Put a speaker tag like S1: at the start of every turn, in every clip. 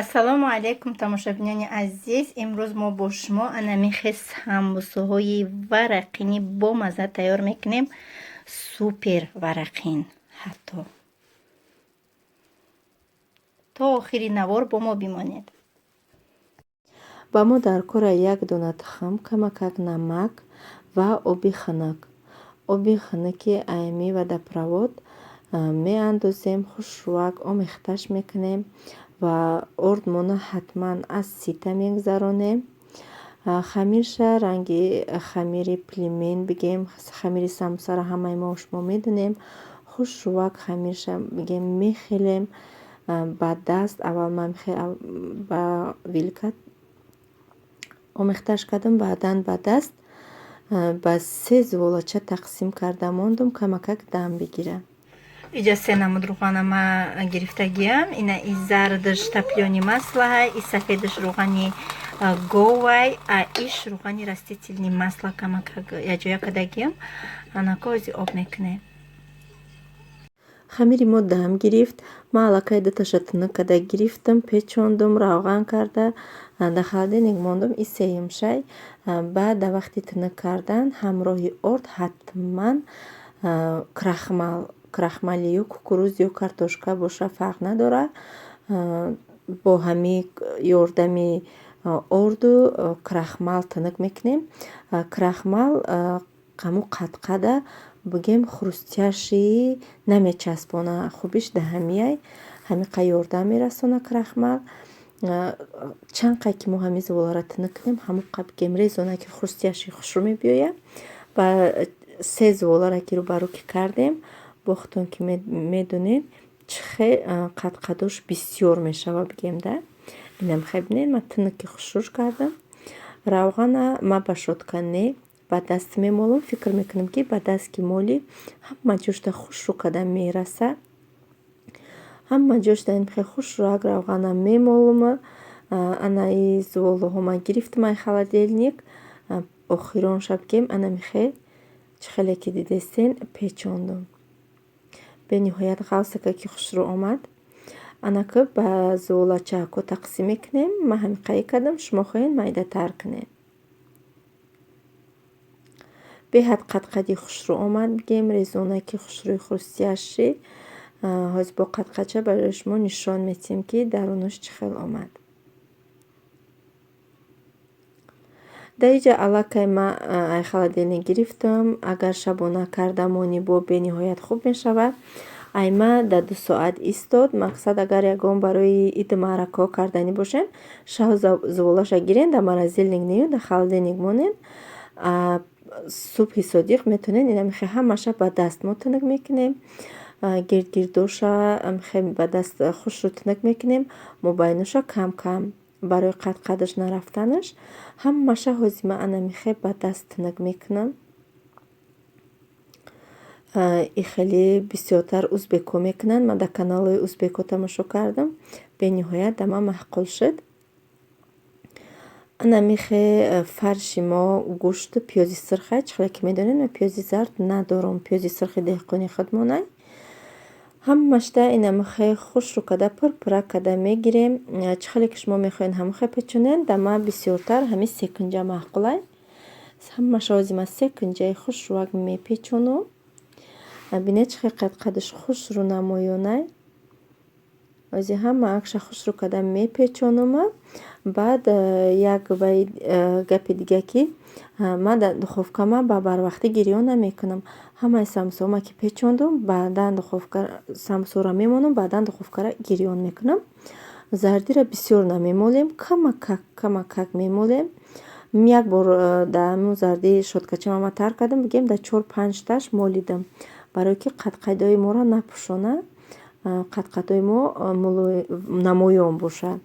S1: Ассалому алайкум, тамошобинони азиз. Имрӯз мо бо шумо анамихе самбусаҳои варақини бомазза тайёр мекунем, супер варақин. Ҳатто то охири навор бо мо бимонед.
S2: Ба мо дар кора як дона тухм, камакак намак ва оби хунук. Оби хунуки айми водопровод меандозем, хушрӯак омехташ мекунем ва ордмона ҳатман аз сита мегузаронем. Хамирша ранги хамири пельмен бигем, хамири самбусаро ҳамаи мо шумо медонем. Хушрӯак хамирша бигем мехелем ба даст. Аввал ман ба вилка омехташ кардам, баъдан ба даст ба се зуволача тақсим карда мондум, камакак дам бигира.
S1: Иҷа се намуд руғана ма гирифтагиам. Ина и зардаш топленый масло, и сафедаш руғани говай, а иш руғани растительный масло. Камакак яҷоя кардагиам. Анако ози об мекунем.
S2: Хамири мо дам гирифт. Ман аллакай дуташа тунук карда гирифтам, печондум, равған карда дар холодильник мондум. И сеюмшай. Баъд дар вақти тунук кардан ҳамроҳи орд ҳатман крахмал, крахмали ё кукуруз, ё картошка боша, фарқ надорад. Бо ҳами ёрдами орду крахмал тунук мекунем. Крахмал ҳамун қадқада бигем хрустящий намечаспона. Хубиш да ҳамияй, ҳамиқа ёрдам мерасона крахмал. Чанд қай ки мо ҳамин зуволаро тунук кунем, ҳамон қа бигем резона ки хрустящий хушрӯ мебиёяд. Ба се зуволаро ки рӯбарӯ ки кардем, бо худтон ки медонед, чӣ хел қадқадош бисёр мешава бигем да. Инам хел бинед, ман тунуки хушрӯш кардам. Равғана ма ба щётка не, ба даст мемолам. Фикр мекунам, ки ба даст ки молӣ, ҳама ҷошта хушрӯ карда мераса. Ҳама ҷошта хел хушрӯак равғана мемолам. Ана и зуволаҳо ман гирифтам ай холодильник. Охирон шаб гем анами хел, чӣ хеле ки дидестен, печондум. Бениҳоят ғавсака ки хушрӯ омад. Анака ба зуволачаҳако тақсим мекунем. Ман ҳамиқае кардам, шумо хоҳед, майдатар кунед. Беҳад қадқади хушрӯ омад бигем, резонаки хушрӯи хрустящий. Ҳозир бо қадқадча барои шумо нишон медиҳем, ки дарунаш чӣ хел омад. Дар инҷа аллакай ман ай холодильник гирифтам. Агар шабона карда монӣ, бо бениҳоят хуб мешавад. Айма дар 2 соат истод. Мақсад, агар ягон барои иду маъракаҳо карданӣ бошем, шав зуволаша гирен, дар морозильник нею, дар холодильник монен. Субҳи содиқ метавонед инамихе ҳамаша ба даст мо тунук мекунем. Гирдгирдоша амихе ба даст хушрӯ тунук мекунем, мобайноша кам кам барои қадқадаш нарафтанаш. Ҳамаша ҳозир ман анамихе ба даст тунук мекунам. И хеле бисёртар узбекҳо мекунанд. Ман дар каналҳои узбекҳо тамошо кардам, бениҳоят да ман маъқул шуд. Анамихе фарши мо гӯшту пиёзи сирхай. Чӣ хеле ки медонед, ман пиёзи зард надорам, пиёзи сирхи деҳқони худмонай. Ҳамашта инамихе хушрӯ карда, пурпурак карда мегирем. Чӣ хеле ки шумо мехоҳед, ҳамон печонед. Да ман бисёртар ҳамин секунҷа маъқулай. Ҳамаша ҳозир ман секунҷаи хушрӯак мепечонам. Бинед, чӣ хел қадқадаш хушрӯ намоёнай. Ҳозир ҳама акша хушрӯ карда мепечонама. Баъд як гапи дига, ки ман дар духовкама ба барвақтӣ гирён намекунам. Ҳамаи самбусаҳома ки печондум, баъдан духовка самбусаҳоро мемонам, баъдан духовкаро гирён мекунам. Зардиро бисёр намемолем, камакак камакак мемолем. Як бор дар ҳамун зарди щёткачама ман тар кардам, бигем, дар чор панҷташ молидам, барое ки қадқадҳои моро напӯшона, қадқадҳои мо намоён бошад.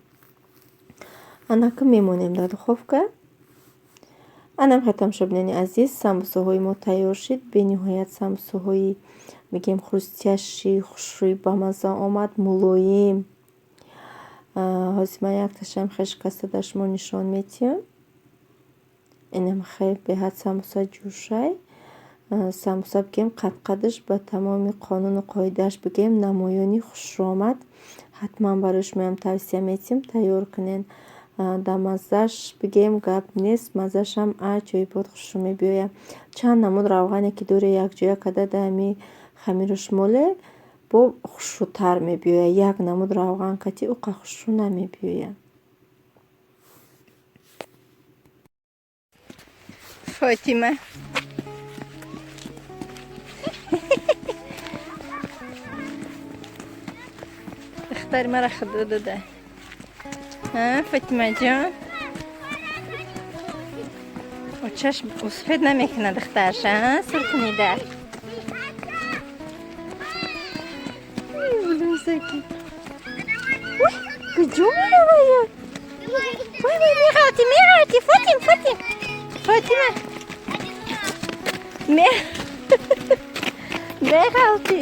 S2: Анака мемонем дар духовка. Анам хел, тамошобинони азиз, самбусаҳои мо тайёр шуд. Бениҳоят самбусаҳои бигем хрустящий, хушрӯи, бамазза омад, мулоим. Ҳозир ман якташам хел шикаста дар шумо нишон медиҳам. Инам хел беҳад самбуса ҷӯшай. Самбуса бигем, қадқадаш ба тамоми қонуну қоидааш бигем намоёни хушрӯ омад. Ҳатман барои шумоям тавсия метиҳем, тайёр кунед. Дар маззааш бигем гап нест, маззаашам аҷоибот хушрӯ мебиёяд. Чанд намуд равғане ки доред якҷоя карда дар ҳамин хамираш моле, бо хушрӯтар мебиёяд. Як намуд равған кати уқа хушрӯ намебиёяд.
S1: Фотима. Духтари мара худо дода. Фотимаҷон, очаш успед намекунад духтарша, суркунида. Булумсаки. Куҷо меравая? Вай, вай, меғалти, меғалти, Фотим, Фотим. Фотима. Меғалти.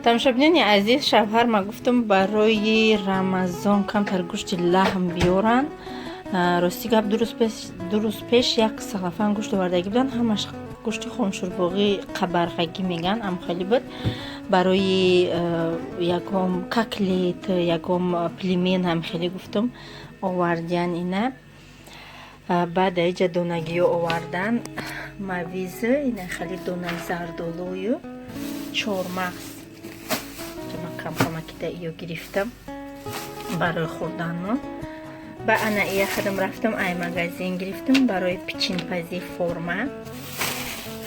S1: Тамошобинони азиз, шавҳар ма гуфтам барои Рамазон камтар гӯшти лаҳм биёранд. Рости гап, ду рӯз пеш як салафан гӯшт овардагӣ буданд, ҳамаш гӯшти хомшурбоғӣ, қабарғагӣ меган, амхелӣ буд. Барои ягом котлет, ягом пельмен ҳам хеле гуфтам, овардиян ина. Баъд аиҷа донагиё овардан, мавиза, ина хеле донаи зардолую чормағз. Камкамакида иё гирифтам барои хӯрданмон. Ба ана ия хадам рафтам, ай магазин гирифтам барои пичинпазӣ форма.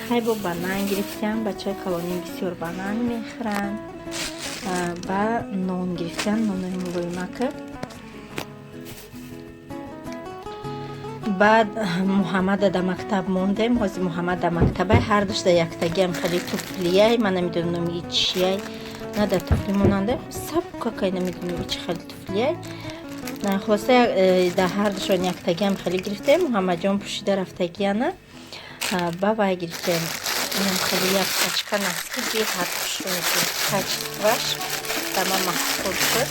S1: Хайбо банан гирифтам, бачаи калоним бисёр банан мехӯранд. Ба нон гирифтам, нонои мулоимака. Баъд Муҳаммада да мактаб мондем. Ҳозир Муҳаммад да мактабай, ҳардуш да яктагиам хеле туфлияй, ман намедонам номи чияй, на да туфли монанда, сабукакай, намедонам чи хеле туфлияй. Хулоса, да ҳардушон яктагиам хеле гирифтем. Муҳаммадҷон пӯшида рафтагиана. Ба вай гирифтем. Инам хеле як пачка носки, беҳад хушрӯ мекунад. Качестваш ба ман маъқул шуд.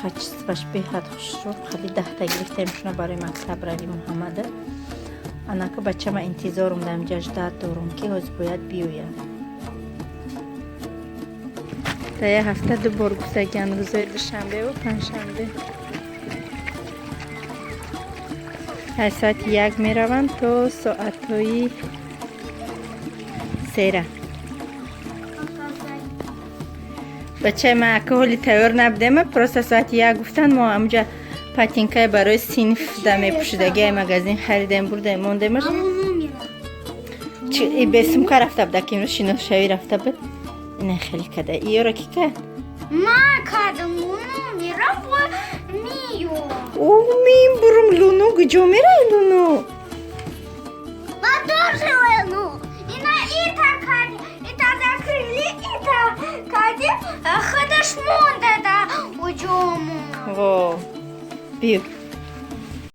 S1: Качестваш беҳад хушрӯ. Хеле 10та гирифтем шуна барои мактаб рави Муҳаммада. Анака бачама интизорум, дар инҷа ждат дорум, ки ҳозир бояд биёяд. Дар як ҳафта ду бор гуфтагиан, рӯзои душанбеву панҷшанбе. Аз соати 1 мераванд то соатҳои 3. Бачаи ман ака ҳоли тайёр набудем, просто соати 1 гуфтанд, мо ҳамҷа патинкай барои синф да мепӯшидаги ай магазин харидем, бурдем, мондемаш. Бесумка рафта буда, ки имрӯз шиносшавӣ рафта буд. Ина хеле када. Иёро ки кард?
S3: Ма кардам, луну мерам бо миё.
S1: О, мебурам луну, куҷо мерай луну?
S3: Ма тоже луну. Ина ита карди, ита закрыли, ита карди, худаш монда да уҷому.
S1: Во. Биё.